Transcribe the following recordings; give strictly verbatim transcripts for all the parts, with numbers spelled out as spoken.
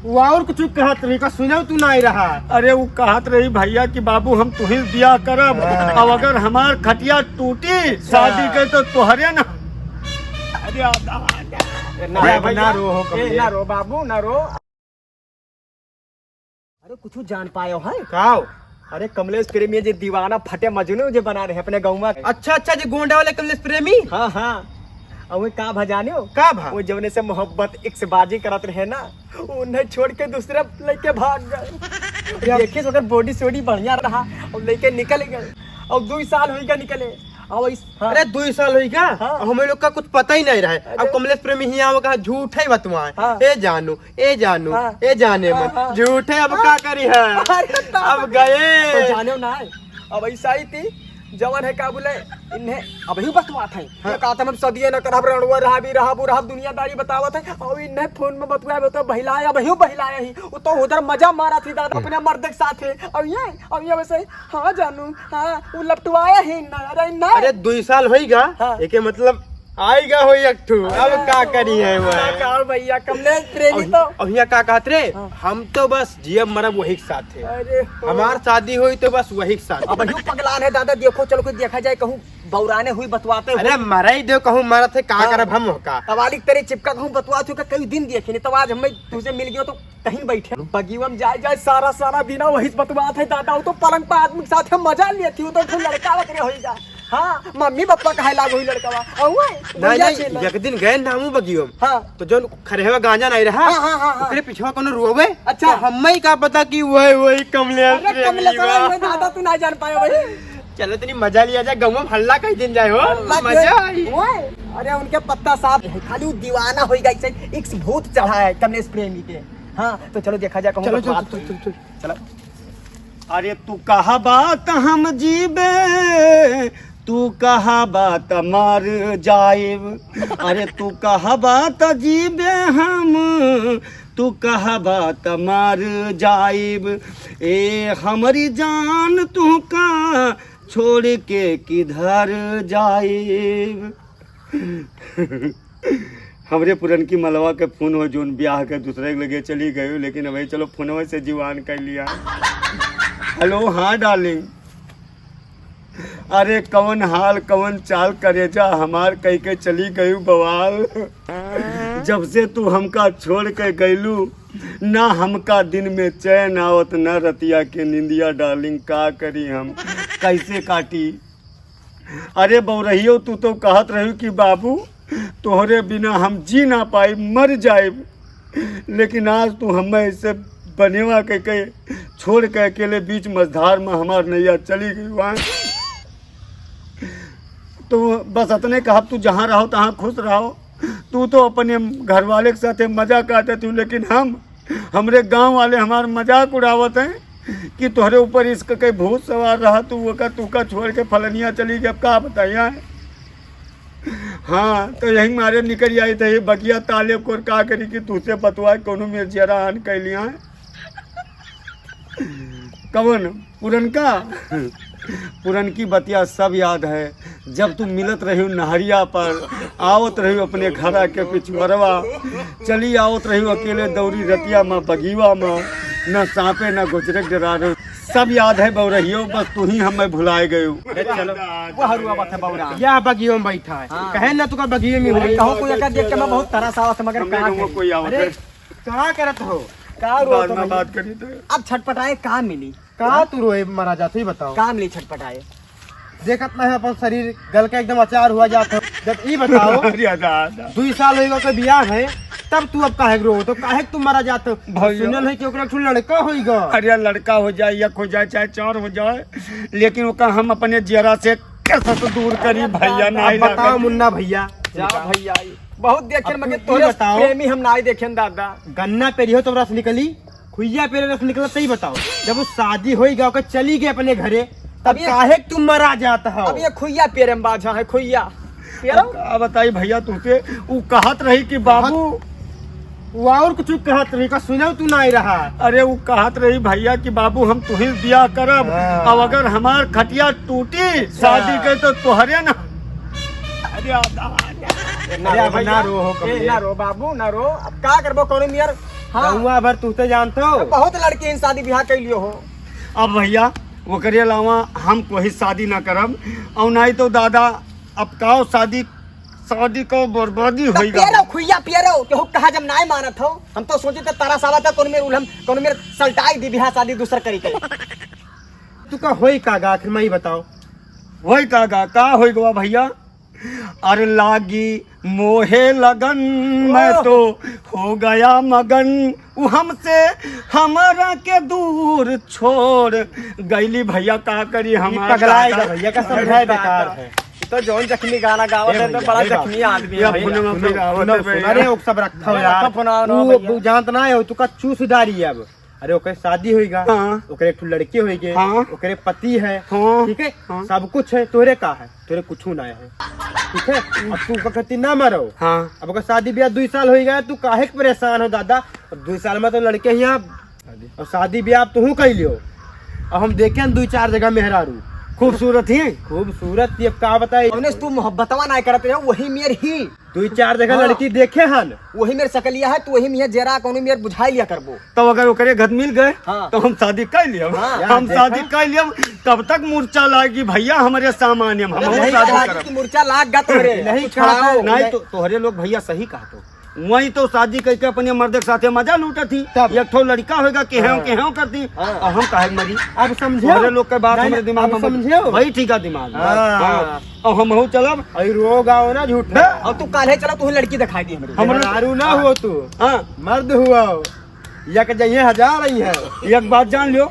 वो और कुछ कहत रही, का सुनव तू नाहीं रहा? अरे, वो कहत रही भइया कि बाबू, हम तुही से बियाह करब, हाँ। अब अगर हमार खटिया टूटी, अच्छा। शादी के, तो तोहरे ना। अरे, आ, आ, आ। ए, ना, ए, ना, भाई, ना रो हो, ए, कमलेश। ना रो बाबू, ना रो। अरे, कुछ जान पायो है? का हो? अरे, कमलेश प्रेमी जे दीवाना फटे मजनू जे बना रहे अपने गाँव में। अच्छा, अच्छा, जे गोंडा वाले कमलेश प्रेमी? हाँ, हाँ। और वो का भा जाने हो? का भा? वो जवने से मोहब्बत इश्कबाजी करत रहे ना, उन्हें छोड़ के दूसरे लइके भाग गए। या देखिस ओकर body सोडी बढ़िया रहा और लइके निकल गए। और दुई साल होइगा निकले। और इस, हाँ। अरे, दुई साल होइगा? हाँ। हम लोग का कुछ पता ही नहीं रहे। अरे। अब कमलेश प्रेमी हियाँ वो कहा झूठ है बतुआए। हाँ। ए जानू, ए जानू, हाँ। ए जाने हाँ, मन, हाँ। झूठ है, अब हाँ। का करी है? अरे, तो अब गए। तो जाने ना है। अब ऐसा ही थी, जवन है का बोले, इन्हें अबही बतवात है। हाँ। ये कहत हम सदिये न करब, रणुआ रहबी, रहबू, रहब, दुनियादारी बतावत है। और इन्हें फोन में बतवाए, तो बहिलाए, अबही बहिलाए ही। वो तो उधर मजा मारा थी दादा, अपने मर्द के साथ है। और ये, और ये वैसे, हाँ जानू, हाँ, वो लपटवाए ही ना, अरे ना। अरे, दुई साल होइगा, हाँ। एके मतलब आइगा हो एक ठू, अब का करी है वो? का, का भइया, कमलेश प्रेमी अब, तो। अब हियाँ का कहत रे? हाँ। हम तो बस जियब मरब वही के साथ है। अरे हो। हमार शादी होई तो बस वही के साथ। अब यूं पगलान है दादा, देखो, चलो कोई देखा जाए, कहूँ बौराने हुई बतवाते हुए। अरे मरई दो, कहूँ मरत है, का हाँ। करब हम का? तवालिक तेरे चिपका कहूँ बतवात हो, कई दिन देखे नहीं, तब आज हमें तुझे मिल गयो तो कहीं बैठे बगीवा में जाए, जाए सारा, सारा दिना वही से बतवात है दादा। वो तो पलंग पर आदमी के साथ हम मजा लेती हूँ, तो फिर लड़का वगैरह होइगा। हाँ, मम्मी पापा कहे लाग वही लड़का बा। और वो है, नहीं, भैया नहीं, चेला। एक दिन गए नामू बगीवा में। हाँ। तो जौन खरहवा गांजा नहीं रहा, हाँ, हाँ, हाँ, हाँ। ओकरे पिछवा कोनो रोवे। अच्छा। तो हमें ही का पता कि वही, वही कमलेश अरे, प्रेमी कमलेश बा। वाला दादा, तू ना जान पाए भाई। चलो, तनी मजा लिया जाए, गाँव में हल्ला कई दिन जाए हो। हल्ला मजा के-, आई। ओए, अरे, उनके पत्ता साफ है, खाली वो दीवाना होइगा, इसे इश्क भूत चढ़ा है कमलेश प्रेमी के। हाँ, तो चलो देखा जाए, कहूँ चलो, बतवात चलो, चलो, होई। चलो, चलो। चलो। अरे तू कहा बात हम जीबे, तू कहा बात मर जाइब। अरे तू कहा बात जीबे हम, तू कहा बात मर जाइब। ए हमरी जान तू का छोड़ के किधर जाइब। हमरे पुरनकी मलवा के फोन हो, जोन ब्याह के दूसरे के लगे चली गई, लेकिन अबे चलो फोनवे से जुआन कर लिया। हेलो, हाँ डार्लिंग, अरे कवन हाल कवन चाल करेजा हमार कह के चली गयू बवाल। जब से तू हमका छोड़ के गइलू, ना हमका दिन में चैन आवत, ना रतिया के निंदिया डार्लिंग, का करी हम, कैसे काटी? अरे बौरहियो, तू तो कहत रही कि बाबू, तोहरे बिना हम जी ना पाई, मर जाइब, लेकिन आज तू हमें ऐसे बनेवा के, के छोड़ के अकेले बीच मझधार में हमार नैया चली गई वहाँ। तो बस अतने कहब, तू जहाँ रहो तहाँ खुश रहो। तू तो अपने घर वाले के साथे मजा काटत हूँ, लेकिन हम, हमरे गाँव वाले हमार मजाक उड़ावत हैं कि तोहरे ऊपर इश्क के भूत सवार रहा, तू ओका, तू का छोड़ के फलनिया चली गई, अब का बताई, हाँ? हाँ, तो यही मारे निकल आई, तो ये बगिया ताले को का करी कि तुझसे बतवा कोनो मेर जरा आन कर लिया है। कवन? पुरनका? पुरनकी बतिया सब याद है। जब तू मिलत रही नहरिया पर, आवत रही अपने घरा के पिछुअरवा, चली आवत रही अकेले दौरी रतिया में, बगीवा में, न सांपे न गोचरे के डरा रहे। सब याद है बौरहियो, बस तू ही हमें भुलाए गयो। ए, चलो, वो हरुआ बात है बौरा। या बगियो में बैठा है। हाँ। कहे ना तुका बगियो में अरे, हुई। कहूँ कोई अगर देख के मैं बहुत तरस आवत है, मगर कमरे का में करी? कोई आवत अरे, है। का करत हो? का रोत बात हो ना भैया? बात करी तो। अब छटपटाए का मिली? का तू रोए मरा जात हो, ई बताओ। का मिली छटपटाए? देखत ना है अपन शरीर गल के एकदम अचार हुआ जात हो। जब ई बताओ, अरे दादा। दुई साल होइगा के बियाह है, तब तू अब काहे के रो? तो काहे के तू मरा जात हो? भैया। सुनल है कि ओकरा एक ठो लड़का होइगा। अरे लड़का हो जाए, एक हो जाए, चाहे चार हो जाए, लेकिन ओका हम अपने जियरा से कैसे तो दूर करी अरे भैया, दादा। नहीं अब बताओ लागत। मुन्ना भैया। जा भैया, बहुत देखेन अब मगर तू ई तोरे बताओ। प्रेमी हम नाई देखेन दादा। गन्ना पेरिहो तो रस निकली, खुइया पेरे रस निकला, सही बताओ। जब वो शादी होई गवा के चली गई अपने घरे, तब अब ये काहे के तू मरा जात हो? अब ये खुइया पेरे में बाझा है, खुइया। पेरो? अब का बताई भैया तुझसे, ऊ कहत रही कि बाबू, वो और कुछ कहत रही, का सुनव तू नाई रहा? अरे ऊ कहत रही भैया कि बाबू हम तुही से बियाह करब, हाँ। अब अगर हमार खटिया टूटी अच्छा। शादी के तो तोहरे ना। अरे आ, आ, आ, अरे अब ना रो हो ए, कमलेश। ना रो बाबू, ना रो। अब का करबो, कौनो मियर हाँ। गौवा भर तुहते जानत हो। बहुत लड़की इन शादी बियाह कइ लियो हो। अब भइया, ओकरे अलावा हम कोई शादी ना करब। अउर नाहीं तो दादा, अब काव शादी, शादी का बर्बादी तो होइगा। पियरो, खुइया पियरो, केहू कहा जब नाय मानत हो, हम तो सोचे थे तारा सावा था, कौन मेर उलम, कौन मेर सलटाई दी बियाह शादी दूसर करी के। तू का होई का गा, आखिर मैं ही बताओ। होई का गा, का होई गवा भइया? अरे लागी मोहे लगन, मैं ओह। तो हो गया मगन, उ हमसे हमरा के दूर छोड़ गइली भइया, का करी ई हमार पगलाए दादा। गा भइया, का समझाए अरे बेकार दादा। है। तो जौन जख्मी गाना गावत ए है, तो भइया, बड़ा ए बात। जख्मी आदमी ये है भइया। अपने में सुनो, फिर आवत सुनो, है भइया। अरे, वो सब रखा हो यार। अपना ना वो, भइया। वो जानत ना है, तू का चूस डारी है अब। अरे, ओकरे शादी होइगा, हाँ। ओकरे एक ठो लड़के होइगे, हाँ। ओकरे पति है, हाँ। ठीक है? हाँ। सब कुछ है, तोरे का है? तोरे कुछू ना है, ठीक है? अब तू ओकर खातिर ना मरो। हाँ। अब ओकर शादी बियाह दुई साल होइगा, तू काहे के परेशान हो दादा? अब दुई साल में तो लड़के ही आप, और शादी बियाह आप तुहू कइ लियो। अब हम देखे हैं दुई चार जगह मेहरारू। खूबसूरत ही? खूबसूरत, ये का बताई? उन्हें तू मोहब्बतवा ना करत रहे, वही मेर ही। दुई चार जगह हाँ। लड़की देखे हन। वही मेर सकलिया है, तू वही मेर जेरा, कौनो मेर बुझाई लिया करबो। तो अगर ओकरे घर मिल गए, हाँ। तो हम शादी कइ लियब। हाँ। हम यार, शादी देखा? कइ लियब, तब तक मुर्चा लागी भइया हमरे सामान्य में, हम यही शादी कहा करब। कि मुर्चा लाग गा तोहरे। यही कुछ कहा। नहीं तो तोहरे लोग भइया सही कहा तो। वही तो शादी कइके अपने मर्द के साथे मजा लूटत ही। तब? एक ठो लड़का होइगा, केहेव, हाँ। केहेव करती। हाँ। और हम काहे मरी? अब समझो? तोहरे लोग के बात नहीं, हमरे दिमाग अब में समझो? वही ठीक है दिमाग में। हाँ। हाँ। अब हमहू चलब। अरे रोग आओ ना झूठ। बे! अब तू काल्हे चला, तू लड़की दिखाई दी हमरे। हमरे मेहरारू ना हो तू। हाँ। मर्द हुआ हो। एक जइहे हजार आई है। एक बात जान लियो।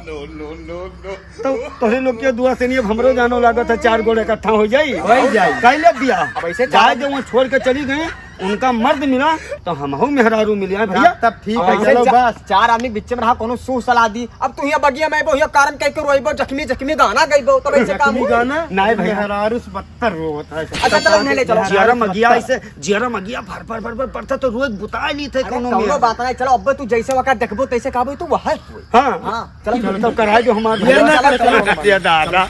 तो तोहरे लोग के दुआ से नहीं, अब हमरो जानो लागत है, चार गोड़ इकट्ठा हो जाई। हो जाई। कइ ले बियाह। अब ऐसे जाए चार जो वहाँ छोड़ के चली गई, उनका मर्द मिला, तो हमहू मेहरारू मिल जाए भइया। तब ठीक है, हाँ। चलो ऐसे चा-, बस। चार आदमी बीच में रहा, कौनो सूह सलाह दी। अब तू हियाँ बगिया में अइबो, हियाँ कारण कह के रोइबो, जख्मी, जख्मी गाना गइबो, तब ऐसे काम जख्मी होई? गाना? नाहीं भइया। मेहरारू से बत्तर रोवत है। अच्छा, चलो, उन्हें ले चलो। जियरा मगिया ऐसे, जियरा मगिया भर, भर, भर, भर पड़ता तो रोज बुता ली थे अरे, कौनो कौनो मेहरारू। बात नहीं, चलो, अब तू जैसे वका देखबो, तैसे कहबो, तू वह है। हाँ। हाँ, चलो, चलो, चलो, चलो। कराई दो हमार चलो, भइया। चलो, चलो, चलो। ये दादा।